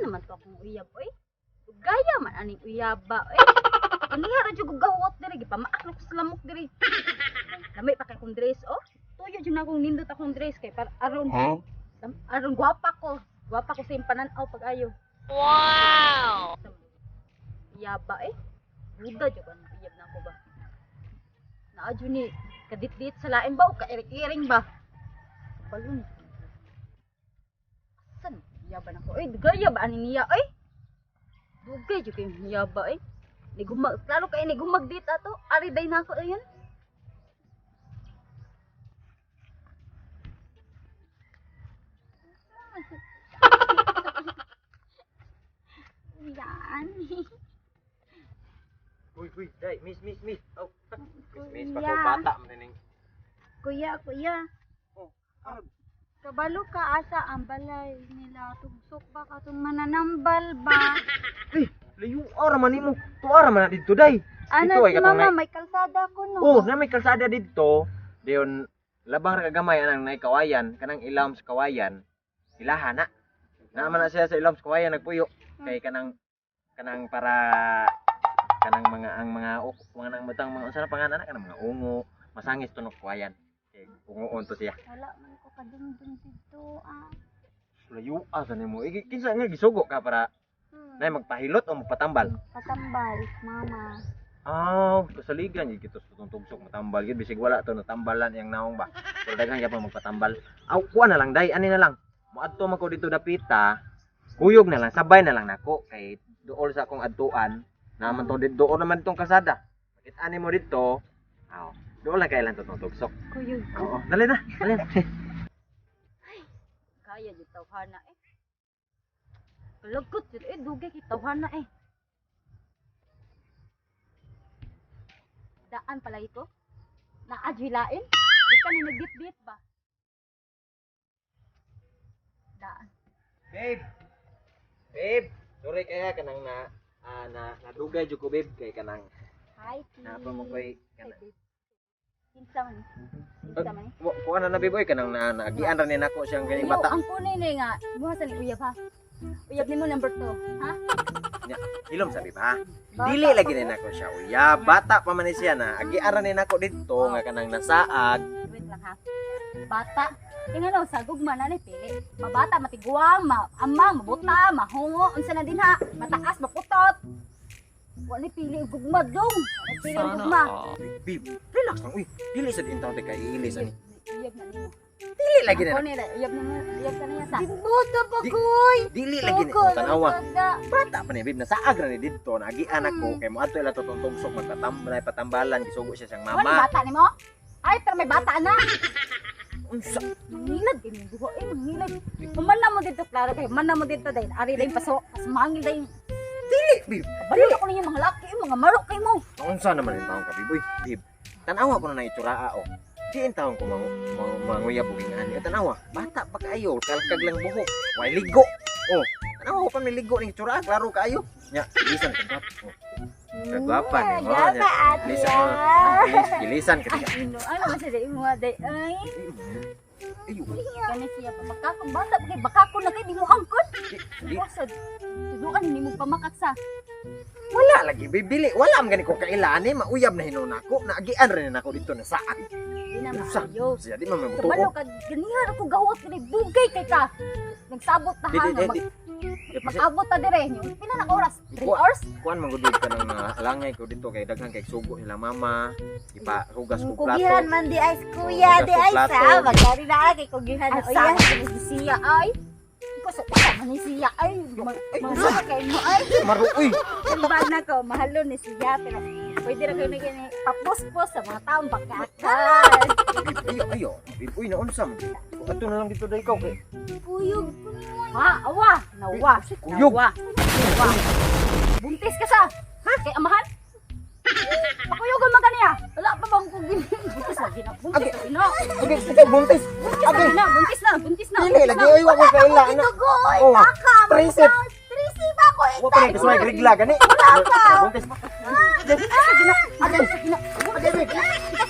Asa naman to akong uyab oy? Gaya man aning uyaba oy. Kaniya ra jud gawot diri, gipamaak na ko sa lamok diri. Lami pa kay kong dress oh. Tuyo jud na akong nindot akong dress kay para aron aron gwapa ko. Gwapa ko sa imong panan-aw pag ayo. Wow. Uyaba eh. Duda jud ang uyab na ako ba. Naa jud ni kaditdit sa lain ba o kairing-iring ba? Balon. Asan? Yaba na ko. Ay, dugay ba ani niya ay? Dugay jud kay yaba ay. Nigumag, klaro kay nigumag dito ato. Ari day na ako ayun. Yan. Uy, uy, day, miss, miss, miss. Oh, miss, miss, Kuya. pa ko bata man ning. Kuya, kuya. Oh, ano? Kabalo ka asa ang balay nila tugsok ba katong mananambal ba? Uy, layo ara man nimo. Tuara man na didto day. Ana Dito ay si katong mama may kalsada ko no. Oh, na may kalsada didto. Dayon labang ra kagamay anang nay kawayan, kanang ilawom sa kawayan. Ilaha na. Naa man na siya sa ilawom sa kawayan nagpuyo kay kanang kanang para kanang mga ang mga mga nang butang mga unsa na pangalan na kanang mga ungo, masangis tunok kawayan. Kay ungoon to siya. Wala man ko kadumdum didto ah. Layo asa nimo. Iki kinsa nga gisugo ka para nay magpahilot o magpatambal? Patambal, mama. Ah, kasaligan gyud kito sa tong tugsok matambal gyud bisig wala to natambalan iyang naong ba. Pero daghan gyapon magpatambal. Aw, kuha na lang day ani na lang. Moadto man ko dito dapita. Kuyog na lang, sabay na lang nako kay duol sa akong adtuan. Naman to dito, duol naman tong kalsada. Makit ani mo dito. Aw, duol lang kay lang to tong tugsok. Kuyog. Oo, dali na, dali na. Kaya jud tawhana eh. Kalagot jud eh dugay kay tawhana eh. Daan palagi ko. Naa jud lain. Di ka ni nagditdit ba? Daan. Babe. Babe, sorry kaya kanang na na nadugay jud ko babe kay kanang Hi, Ki. na pa mo koy Ay, babe. Kinsa man? Kinsa man? Kuha na na babe oy kanang na naagian ra ni nako siyang ganing Yo, bata. ang kunay ni nga, muha sa ni uyab ha. Uyab nimo number 2, ha? Ilom sabi ba? Bata Dili pa lagi ko. ni nako siya. Uya, bata pa man ni siya na. Agian ra ni nako didto nga kanang nasaag. Wait lang ha. Bata. Tingnan ano, sa gugma na ni pili. Mabata, matiguang, maamang, mabuta, mahungo, unsa na din ha. Mataas, maputot. Wa ni pili og gugma dong. Wa ni pili og gugma. Babe, relax lang uy. Dili sa din taon kay iilis ani. Uyab na nimo. Dili lagi Ako na. ni uyab na mo, uyab ka niya sa. Buto pa koy. Dili lagi ni. Tuko, Tanawa. kalsada. Bata pa ni babe nasaag ra ni didto na agian ako kay moadto ila to tong tugsok magpatambay patambalan gisugo siya siyang Wa ni mama. bata nimo? Ay, pero may bata na. Unsa? Mangilad din mo duha eh, mangilad. Human na mo dito, klaro kay human na mo dito dahil ari dahil paso, pasmangil dahil. Dili babe. Kabalo ako ninyo mga laki, eh, mga marok kay mo. Unsa naman yung taon ka babe? Uy, babe. Tanawa ko na na itsura oh. Di in taon ko manguyab og ingani. Tanawa, bata pa kaayo, kalkag lang buhok. Way ligo. Oh, tanawa ko pa may ligo ning itsura, klaro kaayo. Nya, bilisan ka gwapo. Oh, kagwapa ni mo. Gaba, ate. Bilisan mo. Bilisan ka. Ay, ino, ano man siya mo day ay. Ayo. Kani siya pa baka kung bata pa kay baka ko na kay di mo angkon. Di, Sa tuduan ni mo pamakak sa. wala lagi babe, dili. Wala man gani ko kailan eh, mauyab na hinuon nako. Naagian ra ni nako dito na saag. Di na Unsa? maayo. Siya di man may Kabalo butuo. ka ganihan ako gawat kini dugay kay ka. Nagsabot ta Di ha di nga di. Di. mag-abot ta dire. Yung pila na ka oras? 3 Kuha. hours? Kuan man gud ka ng mga langay ko dito kay daghan kay sugo nila mama. Ipa hugas ko plato. Kugihan man di ay kuya, Oh, di ay plato. sa. Magkari na kay kugihan Ay, na sa uya. ni siya ay. Ikaw sa usa man ni siya ay. Ay, Masa kay mo ay. Maruoy. Simba na ko, mahalo ni siya pero pwede ra kayo na gini papuspos sa mga taong bakakan. Ayo ayo. Uy, naunsa man. Ato na lang dito dai ikaw kay. Kuyog. Ha, awa, nawa, Kuyog. nawa, nawa. Buntis ka sa, ha? Kay amahan? Pakuyugan man kaniya. Wala pa bang kung gini? Buntis na gina, buntis na gina. Okay, sige, buntis. Buntis na gina, buntis na, buntis na. Dili buntis lagi na. oy wa ko kaila ana. Tugoy, Oh, taka. Trisip. Trisip ako. Wa pa ni kasway rigla gani. Buntis. Buntis na gina, Agay. buntis na gina. Agay.